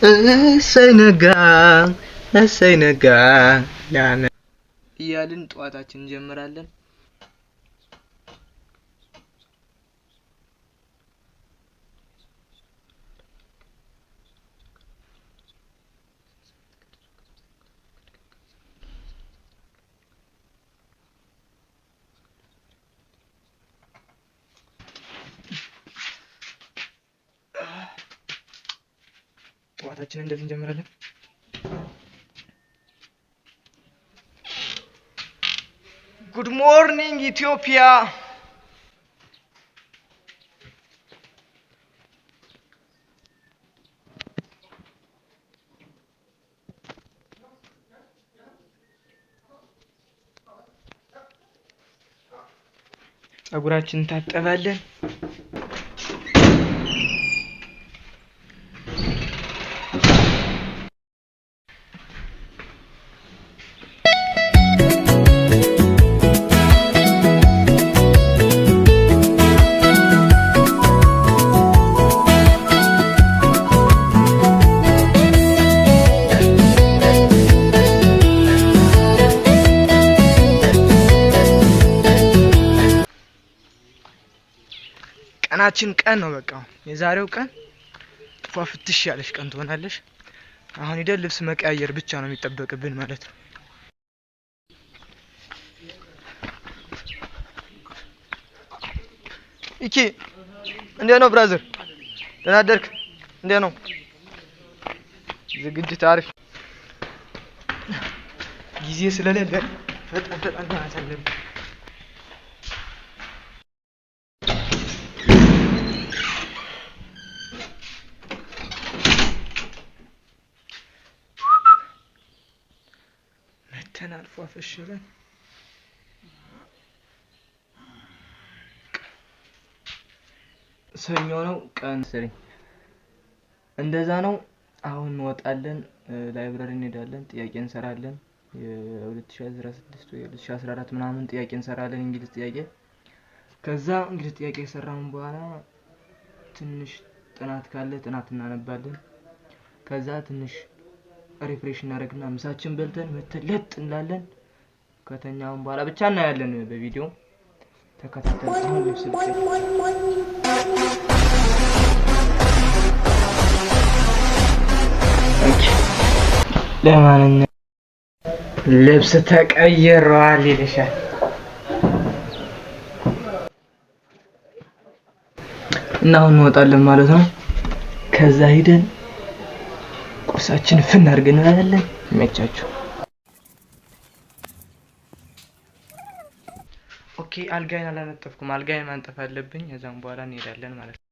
እሰይ ነጋ እሰይ ነጋ እያልን ጠዋታችን እንጀምራለን። ጠዋታችንን እንደዚህ እንጀምራለን። Good morning ኢትዮጵያ። ፀጉራችንን እንታጠባለን። ቀናችን ቀን ነው። በቃ የዛሬው ቀን ፏ ፍትሽ ያለሽ ቀን ትሆናለሽ። አሁን ሂደን ልብስ መቀያየር ብቻ ነው የሚጠበቅብን ማለት ነው። ኢኪ እንዴት ነው brother? ደህና አደርክ? እንዴት ነው ዝግጅት? አሪፍ ጊዜ ስለሌለ ፈጠን ፈጠን ማለት አለብን። መተን አልፎ አፈሽረን ሰኞ ነው ቀን ስሪ እንደዛ ነው። አሁን እንወጣለን፣ library እንሄዳለን፣ ጥያቄ እንሰራለን። የ2016 ወይ 2014 ምናምን ጥያቄ እንሰራለን፣ እንግሊዝ ጥያቄ። ከዛ እንግሊዝ ጥያቄ የሰራን በኋላ ትንሽ ጥናት ካለ ጥናት እናነባለን። ከዛ ትንሽ refresh እናደርግና ምሳችን በልተን መተን ለጥ እንላለን። ከተኛውን በኋላ ብቻ እናያለን በቪዲዮ ተከታተል። አሁን ልብስ ልቀይር። Okay፣ ለማንኛውም ልብስ ተቀይሯል ይልሻል። እና አሁን እንወጣለን ማለት ነው። ከዛ ሂደን ቁርሳችን ፍን አድርገን እንበላለን። ይመቻችሁ። Okay፣ አልጋዬን አላነጠፍኩም። አልጋዬን ማንጠፍ አለብኝ። ከዛም በኋላ እንሄዳለን ማለት ነው።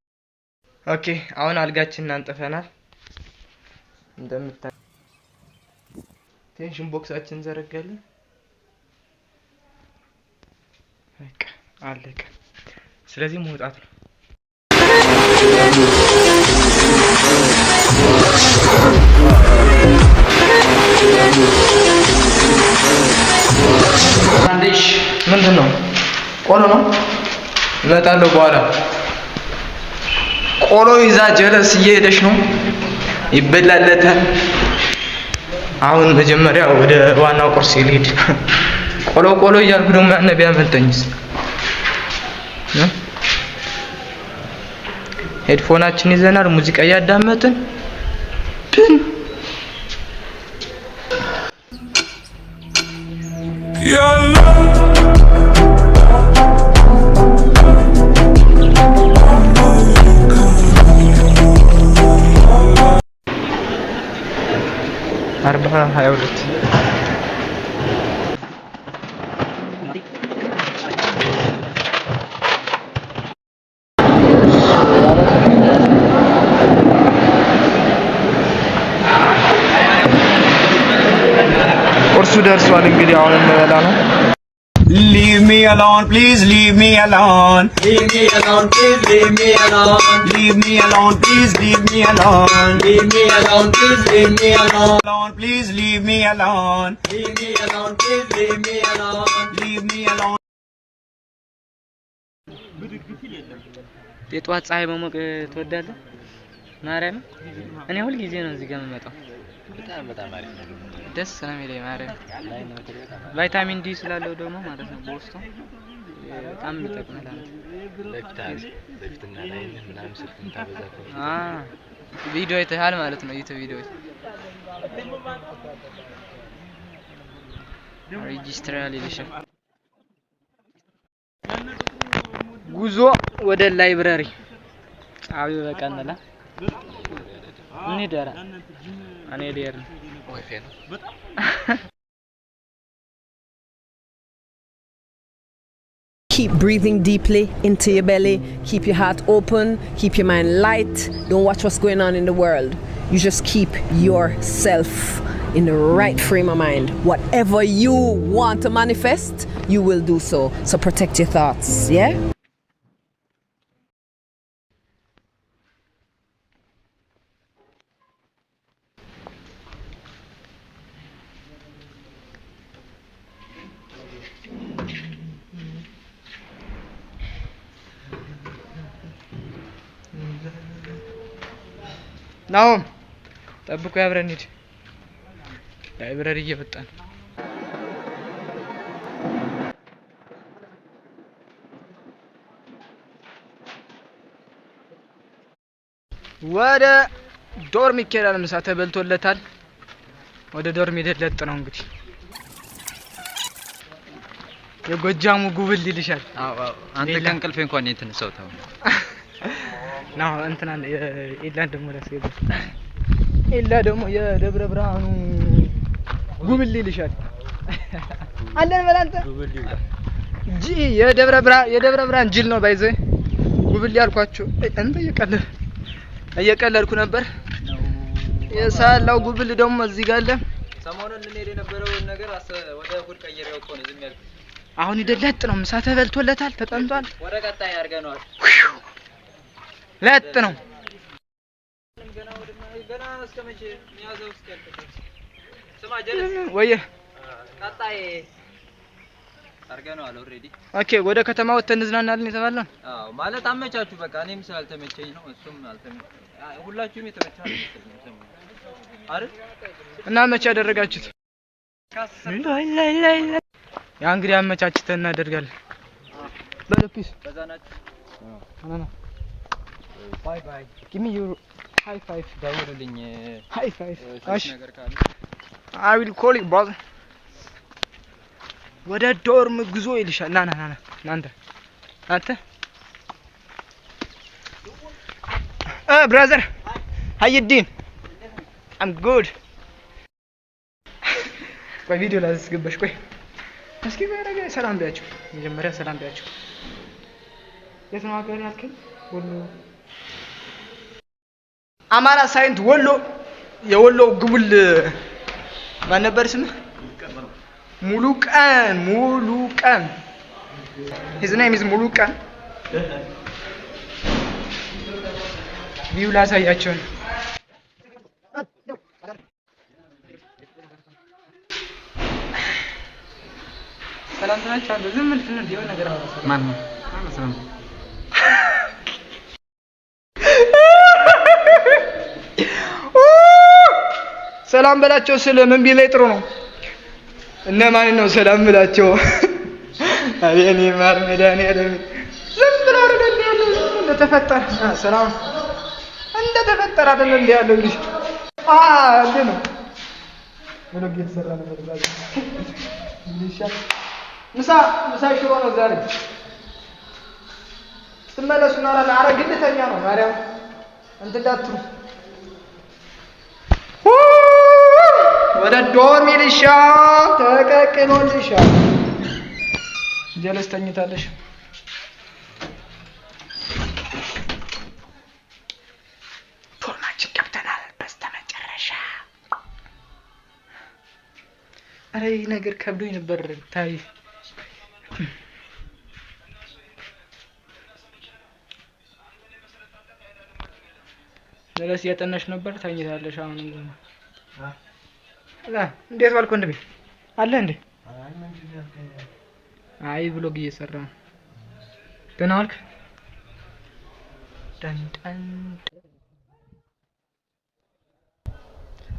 Okay፣ አሁን አልጋችንን አንጥፈናል። እንደምታ tension box ኣችን እንዘረጋለን። በቃ አለቀ። ስለዚህ መውጣት ነው። ምንድን ነው? ቆሎ ነው። እመጣለሁ በኋላ። ቆሎ ይዛ ጀለስ እየሄደች ነው። ይበላለታል። አሁን መጀመሪያ ወደ ዋናው ቁርስ ልሂድ። ቆሎ ቆሎ እያልኩ ደግሞ ያነ ቢያመልጠኝስ? Headphone ኣችን ይዘናል። ሙዚቃ እያዳመጥን ብን 40:22 ቁርሱ ደርሷል። እንግዲህ አሁን እንበላ ነው። Leave me alone, please leave me alone. Leave me alone, please leave me alone. Leave me alone, please leave me alone. Leave me alone, please leave me alone. Alone, please leave me alone. Leave me alone, please leave me alone. Leave me alone. የጠዋት ፀሐይ መሞቅ ትወዳለህ? ማርያም እኔ ሁል ጊዜ ነው እዚህ ጋር የምመጣው። በጣም በጣም አሪፍ ነው። ደስ ነው የሚለኝ ማርያም። ላይን በተለይ በጣም አሪፍ። ቫይታሚን ዲ ስላለው ደግሞ ማለት ነው በውስጡ በጣም ይጠቅማል። አንተ ለፊት አሪፍ፣ ለፊትና ላይን ምናምን ስልክ የምታበዛ ከሆነ አ ቪዲዮ አይተሃል ማለት ነው። ዩቲዩብ ቪዲዮዎች ሬጂስትራል ይልሻል። ጉዞ ወደ library አብ በቃናላ እንሂድ። ኧረ እኔ ልሄድ ነው። ዋይፋይ ነው። Keep breathing deeply into your belly. Keep your heart open. Keep your mind light. Don't watch what's going on in the world. You just keep yourself in the right frame of mind. Whatever you want to manifest, you will do so. So protect your thoughts, yeah? ናሆም ጠብቆ አብረን እንሂድ። Library እየመጣ ነው። ወደ dorm ይኬዳል። ምሳ ተበልቶለታል። ወደ dorm ሄደን ለጥ ነው እንግዲህ። የጎጃሙ ጉብል ይልሻል። አዎ አዎ። አንተ ከእንቅልፌ እንኳን የተነሳሁት አሁን። ና እንትና ኤላን ደግሞ ላስገባ። ኤላ ደግሞ የደብረ ብርሃኑ ጉብል ይልሻል። አለን በል አንተ ጂ የደብረ ብርሃን ጅል ነው ባይዘ ጉብል ያልኳቸው። አንተ እየቀለድኩ ነበር። የሳላው ጉብል ደግሞ እዚህ ጋር አለ። ሰሞኑን ልንሄድ የነበረውን ነገር ወደ እሑድ ቀይሬው እኮ ነው ዝም ያልኩት። አሁን ይደለጥ ነው። ምሳ ተበልቶለታል፣ ተጠምቷል። ወደ ቀጣይ አድርገነዋል። ለጥ ነው። ገና ወደ ገና እስከ መቼ የሚያዘው እስኪያልቅ ድረስ። ስማ ጀለስ፣ ወየ ቀጣይ አድርገነዋል already። Okay፣ ወደ ከተማ ወጥተን እንዝናናለን የተባልነው። አዎ ማለት አመቻችሁ። በቃ እኔም ስላልተመቸኝ ነው፣ እሱም አልተመቸኝ። ሁላችሁም የተመቻችሁ አልመሰለኝም ሰሞኑን አይደል? እና መቼ ያደረጋችሁት? ያ እንግዲህ አመቻችተን እናደርጋለን። በሉ peace። በዛ ናችሁ። ና ና። Bye bye። Give me your high five. ደውሉልኝ High five. ስልክ እሺ። ነገር ካለ። I will call you, brother። ወደ dorm ጉዞ ይልሻል። ና ና ና ና እናንተ አንተ brother, how you doing? I'm good። ቆይ ቪዲዮ ላስገባሽ። ቆይ እስኪ ቆይ ነገ ሰላም ቢያቸው፣ መጀመሪያ ሰላም ቢያቸው። የት ነው ሀገር ያልከኝ? ወሎ፣ አማራ ሳይንት ወሎ። የወሎ ግቡል ማን ነበር ስምህ? ሙሉ ቀን፣ ሙሉ ቀን። His name is ሙሉ ቀን። View ላሳያቸው ነው። ሰላም ትናችሁ? ዝም ልትል የሆነ ነገር አወራ። ማን ነው? ሰላም። ሰላም በላቸው ስል ምን ቢለኝ ጥሩ ነው? እነማን ነው ሰላም ብላቸው? አቤኔ ማር መድኃኒዓለም ዝም ብሎ አይደል እንደ ያለው ዝም ብሎ እንደተፈጠረ ሰላም እንደተፈጠረ አይደል እንደ ያለው እንግዲህ እንዴ ነው vlog እየተሰራ ነበር ዛሬ። ምሳ ምሳ ሽሮ ነው ዛሬ። ስትመለሱ እናወራለን። ኧረ ግልተኛ ነው ማርያም እንትን እንዳትሉ። ወደ dorm ይልሻል፣ ተቀቅሎልሻል። ጀለስ ተኝታለሽ። Dorm ኣችን ገብተናል በስተመጨረሻ። ኧረ ይህ ነገር ከብዶኝ ነበር። ታይ ጀለስ እያጠናሽ ነበር፣ ተኝታለሽ። አሁን እንዴት ዋልክ ወንድሜ? አለ እንዴ? አይ vlog እየሰራ ነው። ደህና ዋልክ? ደን ደን።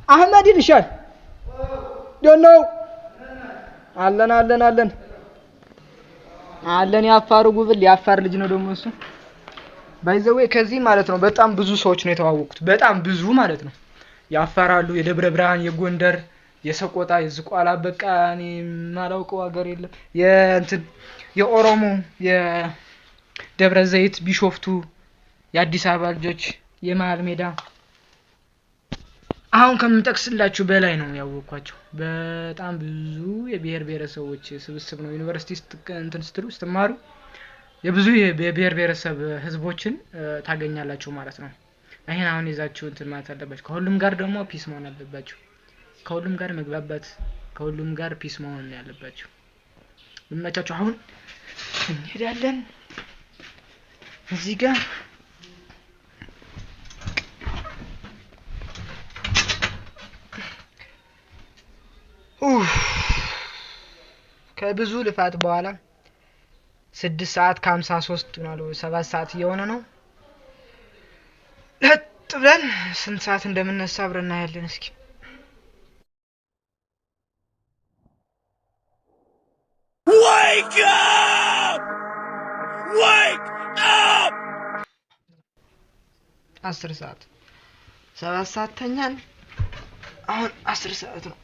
አህመድ ይልሻል። Don't know። አለን አለን አለን አለን። የአፋሩ ጉብል የአፋር ልጅ ነው ደግሞ እሱ። By the way ከዚህ ማለት ነው በጣም ብዙ ሰዎች ነው የተዋወቁት። በጣም ብዙ ማለት ነው። የአፋር አሉ፣ የደብረ ብርሃን፣ የጎንደር፣ የሰቆጣ፣ የዝቋላ፣ በቃ እኔ የማላውቀው ሀገር የለም። የእንትን የኦሮሞ፣ የደብረ ዘይት፣ ቢሾፍቱ፣ የአዲስ አበባ ልጆች፣ የመሀል ሜዳ፣ አሁን ከምጠቅስላችሁ በላይ ነው ያወቅኳቸው። በጣም ብዙ የብሔር ብሔረሰቦች ስብስብ ነው። ዩኒቨርሲቲ እንትን ስትሉ ስትማሩ የብዙ የብሔር ብሔረሰብ ህዝቦችን ታገኛላችሁ ማለት ነው። ይሄን አሁን ይዛችሁ እንትን ማለት አለባችሁ። ከሁሉም ጋር ደግሞ peace መሆን አለባችሁ። ከሁሉም ጋር መግባባት፣ ከሁሉም ጋር peace መሆን ነው ያለባችሁ። ይመቻችሁ። አሁን እንሄዳለን እዚህ ጋር። ኡፍ፣ ከብዙ ልፋት በኋላ 6:53 ሆኗል። 7 ሰዓት እየሆነ ነው። ለጥ ብለን ስንት ሰዓት እንደምነሳ አብረን እናያለን። እስኪ። Wake up! Wake up! 10 ሰዓት፣ 7 ሰዓት ተኛን። አሁን 10 ሰዓት ነው።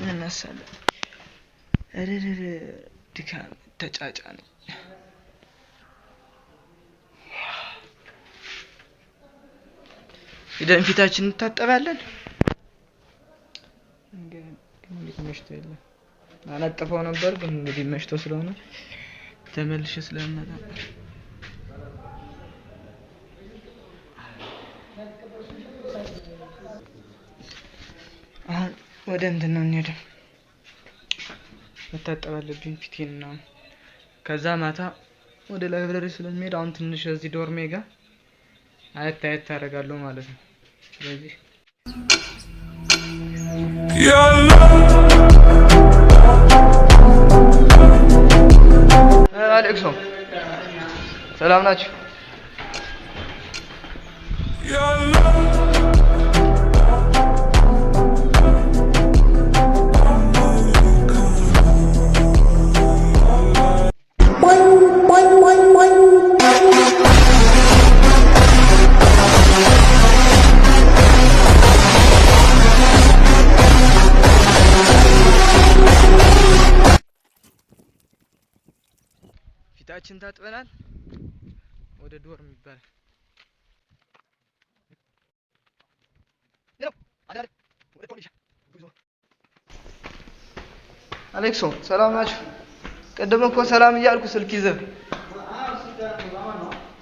እንነሳለን። እርርር ድካም ተጫጫ ነው። ሄደን ፊታችን እንታጠባለን። ግን እንግዲህ መሽቶ የለም፣ አነጥፈው ነበር ግን እንግዲህ መሽቶ ስለሆነ ተመልሼ ስለምመጣ። አሁን ወደ እንትን ነው እንሄደው። መታጠብ አለብኝ ፊቴን ምናምን። ከዛ ማታ ወደ library ስለሚሄድ አሁን ትንሽ እዚህ dorm ኤ ጋር አየት አየት ታደርጋለሁ ማለት ነው። ስለዚህ አሌክሶ ሰላም ናችሁ? ፊታችን ታጥበናል። ወደ dorm ይባላል። አሌክሶ ሰላም ናችሁ? ቅድም እኮ ሰላም እያልኩ ስልክ ይዘህ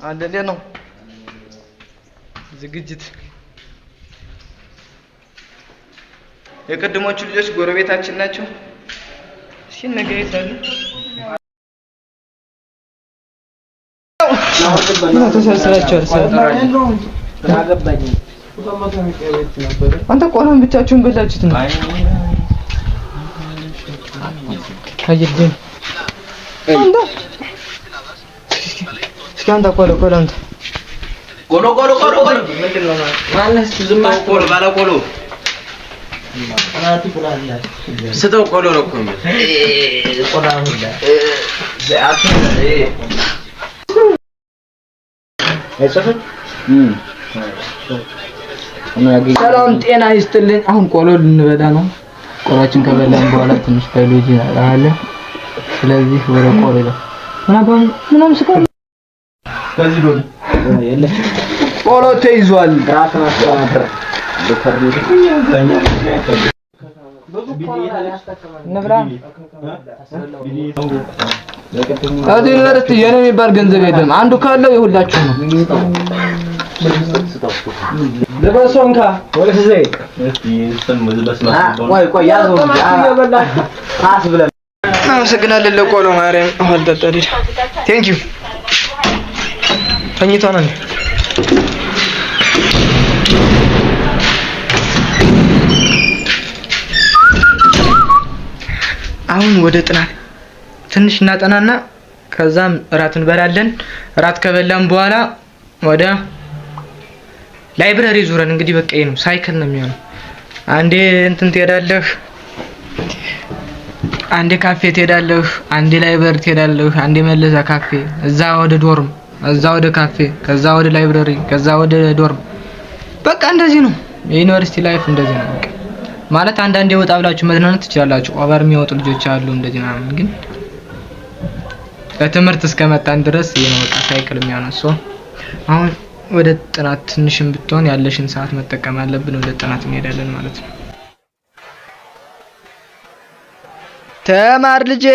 አንድ። እንዴት ነው ዝግጅት? የቅድሞቹ ልጆች ጎረቤታችን ናቸው። እስኪ ነገ የት አሉ? ተሰብስባችኋል? አንተ ቆሎን ብቻችሁን በላችሁት ነው? አየህ አንተ፣ እስኪ አንተ ቆሎ ቆሎ አንተ። ቆሎ ቆሎ ቆሎ ቆሎ ቆሎ ባለ ቆሎ ስጠው። ቆሎ ነው እኮ የሚለው። ሰላም ጤና ይስጥልኝ። አሁን ቆሎ ልንበላ ነው። ቆሎችን ከበላን በኋላ ትንሽ ባዮሎጂ አለ። ስለዚህ ወደ ቆሎ ነው። ምናምን ስቆ ቆሎ ተይዟል። እንብላ። እዚህ ዩኒቨርሲቲ የኔ የሚባል ገንዘብ የለም። አንዱ ካለው የሁላችሁ ነው። ልበሶንካ። ቆይ ቆይ ያዘው እናመሰግናለን ለቆሎ። ማርያም ውሃ ልጠጣ ልሂድ። Thank you። ተኝቷል እንዴ? አሁን ወደ ጥናት ትንሽ እናጠናና ከዛም እራት እንበላለን። እራት ከበላን በኋላ ወደ Library ዙረን እንግዲህ በቃ ይሄ ነው cycle ነው የሚሆነው። አንዴ እንትን ትሄዳለህ፣ አንዴ ካፌ ትሄዳለህ፣ አንዴ library ትሄዳለህ፣ አንዴ መለሳ ካፌ፣ እዛ ወደ dorm፣ እዛ ወደ ካፌ፣ ከዛ ወደ library፣ ከዛ ወደ dorm። በቃ እንደዚህ ነው የዩኒቨርሲቲ life፣ እንደዚህ ነው በቃ። ማለት አንዳንዴ ወጣ ብላችሁ መዝናናት ትችላላችሁ። Over የሚወጡ ልጆች አሉ እንደዚህ ምናምን፣ ግን ለትምህርት እስከመጣን ድረስ ይሄ ነው በቃ cycle የሚሆነው። So አሁን ወደ ጥናት ትንሽም ብትሆን ያለሽን ሰዓት መጠቀም አለብን። ወደ ጥናት እንሄዳለን ማለት ነው። ተማር ልጄ፣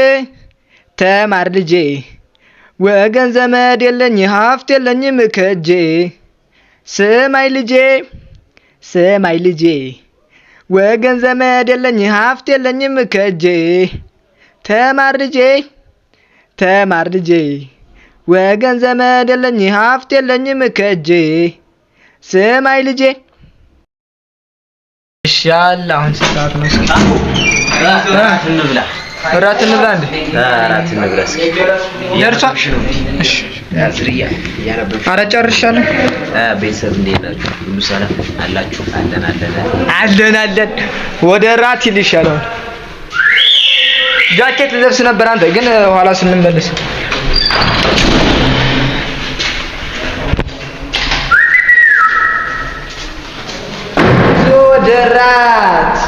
ተማር ልጄ፣ ወገን ዘመድ የለኝ፣ ሀብት የለኝም ከእጄ። ስማይ ልጄ፣ ስማይ ልጄ፣ ወገን ዘመድ የለኝ፣ ሀብት የለኝም ከእጄ። ተማር ልጄ፣ ተማር ልጄ፣ ወገን ዘመድ የለኝ፣ ሀብት የለኝም ከእጄ። ስማይ ልጄ። ይሻል አሁን ስንት ሰዓት ነው? እስኪ እራት እንብላ። እራት እንብላ እንዴ? እራት እንብላ እስኪ። ደርሷል። እሺ። ዝርያ እያነበብሽ? ኧረ ጨርሻለሁ። ቤተሰብ እንዴት ናችሁ? ሁሉ ሰላም አላችሁ? አለን አለን። አለን አለን። ወደ እራት ይልሻል። አሁን ጃኬት ልለብስ ነበር አንተ ግን ኋላ ስንመለስ ወደ እራት።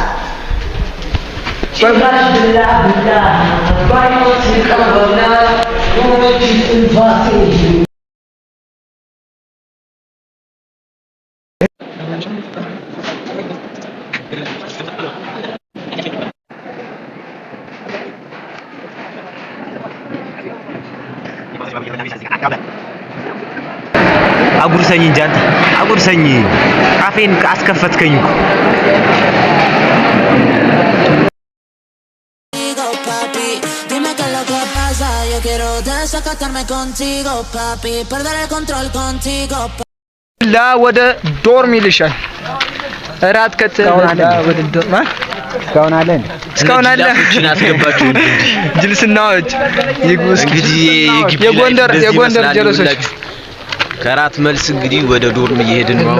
አጉርሰኝ እንጂ አንተ አጉርሰኝ። አፌን አስከፈትከኝ እኮ። Papi. Dime qué es lo que pasa. Yo quiero desacatarme contigo, papi. Perder el control contigo. ላ ወደ dorm ይልሻል። እራት ከተበላ ወደ dorm አ? እስካሁን አለን። እስካሁን አለ። ጅላሶችን አስገባችሁ። ጅልስናዎች ይግቡ እስኪ። እንግዲህ የግቢ የጎንደር life እንደዚህ የጎንደር ይመስላል። ጀለሶች። ይኸውላችሁ። ከራት መልስ እንግዲህ ወደ dorm እየሄድን ነው።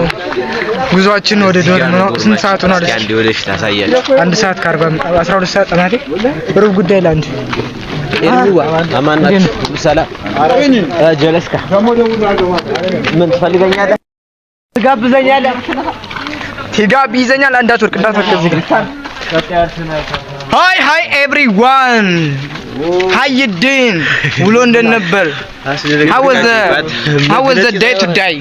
ጉዟችን ወደ እዚህ ጋር dorm ነው። ስንት ሰዓት ሆኗል? እስኪ አንዴ ወደፊት አሳያችሁ። 1 ሰዓት ከ40፣ 12 ሰዓት ማለት ሩብ ጉዳይ ለአንድ። አማን ናችሁ? ሁሉ ሰላም? ጀለስካ ምን ትፈልገኛለህ? ትጋብዘኛለህ? ትጋብዘኛል? እንዳትወርቅ እንዳትወርቅ እዚህ ጋር። Hi, hi everyone, how you doing? ውሎ እንደት ነበር? How was the day today?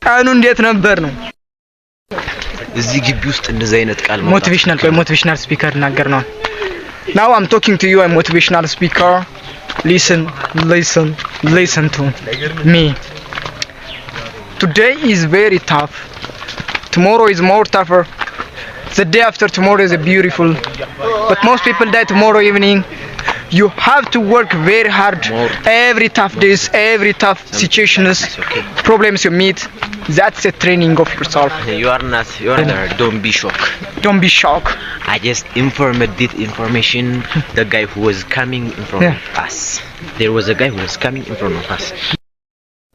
ቀኑ እንዴት ነበር ነው? እዚህ ግቢ ውስጥ እንደዚህ አይነት ቃል ማውጣት Motivational፣ ቆይ motivational speaker እናገር ነው። Now I'm talking to you, a motivational speaker. Listen, listen, listen to me. Today is very tough. Tomorrow is more tougher. The day after tomorrow is a beautiful. But most people die tomorrow evening. You have to work very hard. More. Every tough days, every tough situations, It's okay. problems you meet. That's a training of yourself. You are not, you are there. Don't be shocked. Don't be shocked. I just informed this information the guy who was coming in front of us. There was a guy who was coming in front of us. You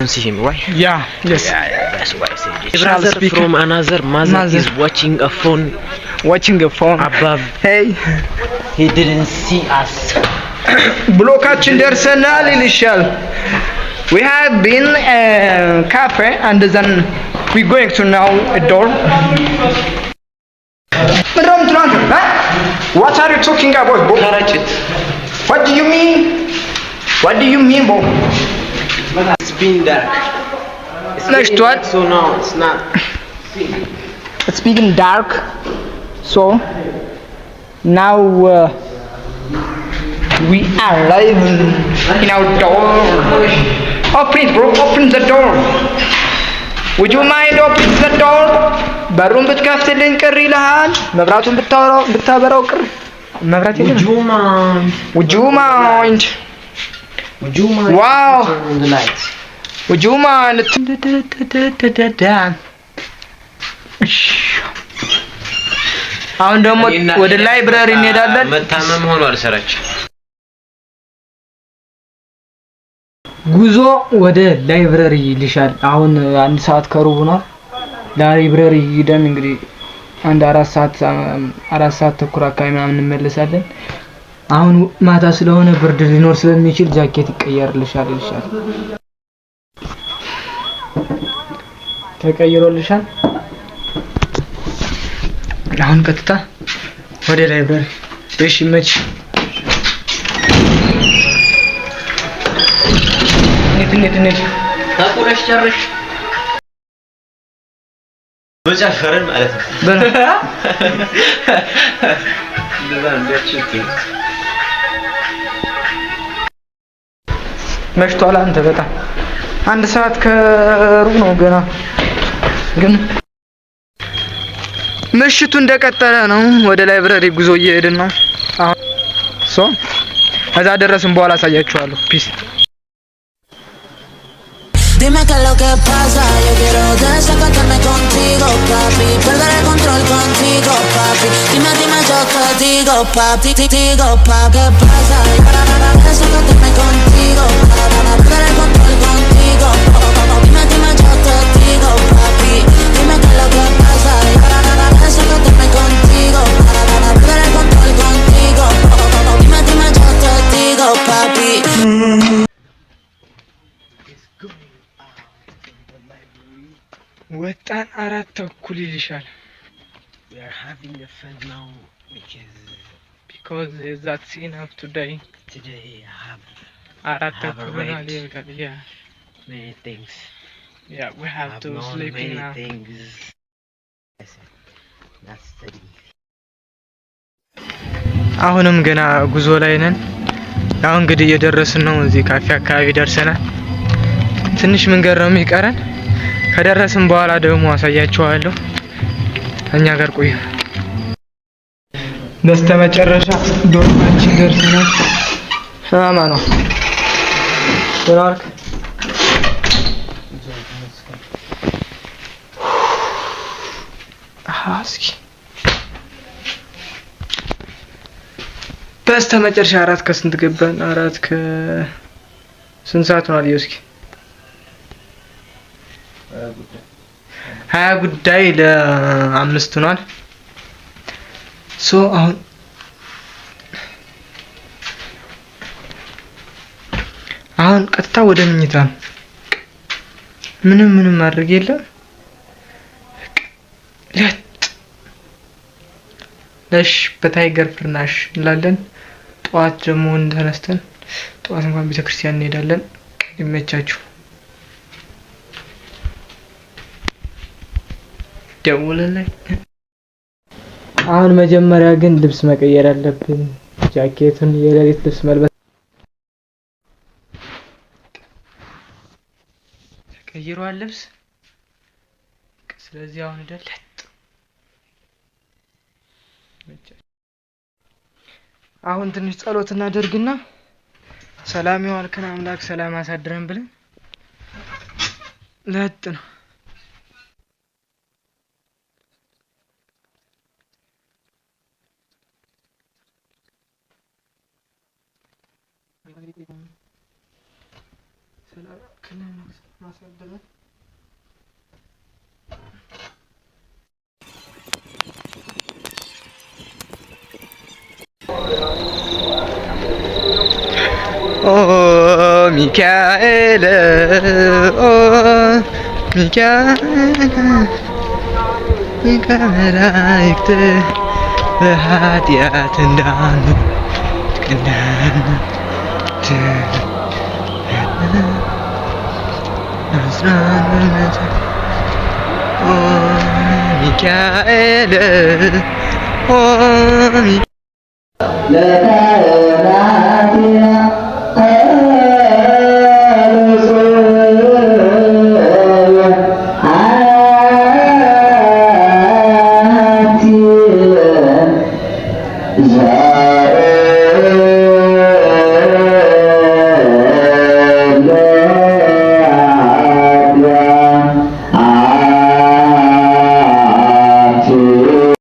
don't see him, right? Yeah, yes. Yeah, that's why I said it. Shall Brother speak. From another mother, Mother. Is watching a phone Watching a phone. Above. Hey. He didn't see us. ብሎካችን ደርሰናል ይልሻል። We have been a cafe and then we going to now a dorm. ምንድነው የምትለው አንተ? እ? What are you talking about, bro? What do you mean? What do you mean, bro? It's been dark. It's መሽቷል። So now it's not. It's getting dark. So now we are live in our door. Open it, bro. Open the door. Would you mind open the door? በሩን ብትከፍትልኝ ቅር ይልሃል? መብራቱን ብታበራው ብታበራው ቅር መብራት የለም። Would you mind? Would you mind? Would you mind? Wow. Turn on the lights. Would you mind? አሁን ደግሞ ወደ library እንሄዳለን። መታመም ሆኗል ስራችን። ጉዞ ወደ library ይልሻል። አሁን 1:15 ሆኗል። Library ሂደን እንግዲህ አንድ 4 ሰዓት፣ 4:30 አካባቢ ምናምን እንመለሳለን። አሁን ማታ ስለሆነ ብርድ ሊኖር ስለሚችል ጃኬት ይቀየርልሻል ይልሻል። ተቀይሮልሻል። አሁን ቀጥታ ወደ library። እሺ መች እንሂድ እንሂድ እንሂድ። ታቁረሽ ጨርሽ መጨፈርን ማለት ነው። በል። እንደዛ ነው እንዲያችል። መሽቷል። አንተ በጣም 1:15 ነው ገና፣ ግን ምሽቱ እንደቀጠለ ነው። ወደ library ጉዞ እየሄድን ነው። አሁን so እዛ ደረስን በኋላ አሳያችኋለሁ። Peace. Dime qué es lo que pasa, yo quiero desacatarme contigo, papi. Perder el control contigo, papi. Dime, dime, yo te digo, papi. Digo, pa, ¿qué pasa? Desacatarme contigo, papi. Perder el control contigo. Dime, dime, yo te digo, papi. Dime qué es lo que pasa. Desacatarme contigo, perder el control contigo. Dime, dime, yo te digo, papi. ወጣን። 4:30 ይልሻል። We are having a fun now because Because that's enough today. Today I have አራት have ተኩል ሆኗል። read ይልካል። Yeah. Many things. Yeah, we have I've to known sleep many now. Things. That's it. Not studying. አሁንም ገና ጉዞ ላይ ነን። አሁን እንግዲህ እየደረስን ነው። እዚህ ካፌ አካባቢ ደርሰናል። ትንሽ መንገድ ነው የሚቀረን። ከደረስን በኋላ ደግሞ አሳያችኋለሁ። እኛ ጋር ቆዩ። በስተመጨረሻ dorm ኣችን ደርሰናል። ሰላም ነው። ደህና ዋልክ? አሃ እስኪ በስተመጨረሻ አራት ከስንት ገባን? አራት ከ ስንት ሰዓት ሆኗል? እስኪ 4:40 ሆኗል። So አሁን ቀጥታ ወደ መኝታ ነው። ምንም ምንም ማድረግ የለም። ለጥ ለሽ በታይገር ፍርናሽ እንላለን። ጠዋት ደግሞ ተነስተን ጠዋት እንኳን ቤተክርስቲያን እንሄዳለን። ይመቻችሁ። ደውልልኝ። አሁን መጀመሪያ ግን ልብስ መቀየር አለብን። ጃኬቱን የሌሊት ልብስ መልበስ ተቀይሯል ልብስ። ስለዚህ አሁን ሄደን ለጥ። አሁን ትንሽ ጸሎት እናደርግና ሰላም የዋልክን አምላክ ሰላም አሳድረን ብለን ለጥ ነው። ሰላም የዋልክን አምላክ ሰላም አሳድረን። ኦ ሚካኤል፣ ኦ ሚካኤል ሊቀ መላእክት በኃጢአት እንዳንወድቅ እንዳንወድቅ ኦ ሚካኤል ኦ ለካህናት።